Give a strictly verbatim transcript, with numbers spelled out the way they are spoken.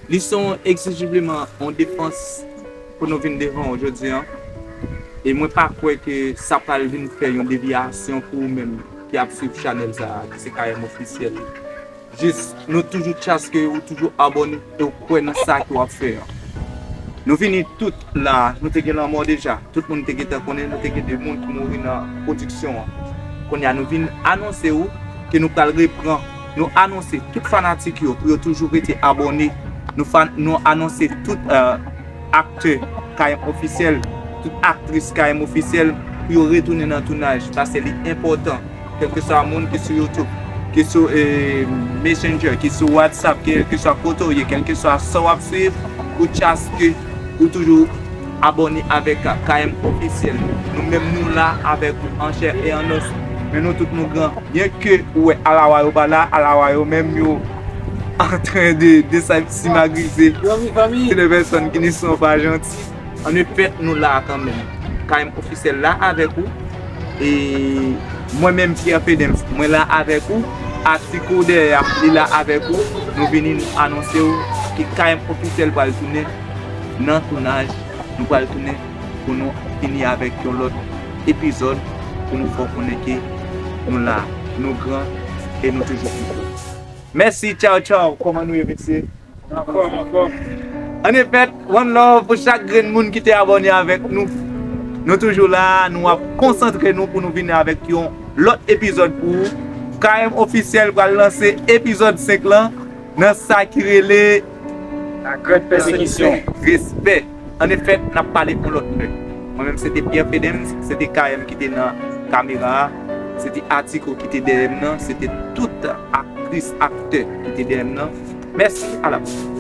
Li se yon egzijibleman yon defans pou nou vin devan w jodi a. E mwen pa kwè ke sa pral vin fè yon devyasyon pou ou menm ki ap swiv chanèl sa a, ki se K M Ofisyèl. Jis, nou toujou tchaske ou toujou abòne e ou kwè nan sa ke w ap fè an. Nou vini tout la, nou te gen lanmò deja. Tout moun te gentan konnen, nou te gen de moun ki mouri nan pwodiksyon an. Kounye a, nou vin anonse ou ke nou pral repran. Nou anonse tout fanatik yo pou yo toujou rete abòne. Nou, fan, nou anonse tout, euh, aktè K M Ofisyèl, tout aktris K M Ofisyèl pou yo retounen nan tounaj, paske li enpòtan. Kèlkeswa moun ki sou YouTube, ki sou, eh, Messenger, ki sou WhatsApp, kèlkeswa kote w ye, kèlkeswa sa w ap swiv, ou tchaske ou toujou abòne avèk K M Ofisyèl. Nou menm nou la avèk ou an chè e an os. Men nou tout nou gran. Byen ke ou wè alawa yo pa la, alawa yo menm yo antren de, de sa simagrize. Se de pèsòn ki ne sont pas gentils. An efèt, nou la kanmenm. K M Ofisyèl la avèk ou. E mwen menm, Pierre Fedens, mwen la avèk ou. Atiko dèyè a, li la avèk ou. Nou vini, nou anonse w ke K M Ofisyèl pral tounen nan tounaj. Nou pral tounen pou nou fini avèk yon lòt epizòd, pou nou fè w konnen ke nou la, nou gran e nou toujou pi gwo. Mèsi, tchaw, tchaw. Kòman nou ye, mesye? Anfòm, anfòm. An efèt, one love pou chak grenn moun ki te abòne avèk nou. Nou toujou la, nou ap konsantre nou pou nou vini avèk yon lòt epizòd pou ou. K M Ofisyèl pral lanse epizòd senk lan nan sa ki rele La Grande Persécution. Respè. An efèt, n ap pale yon lòt lè. Mwen menm, se te Pierre Fedens, se te K M ki te nan kamera a, se te Atiko ki te dèyè m nan, se te tout aktris, aktè ki te dèyè m nan. Mèsi, a la pwochèn.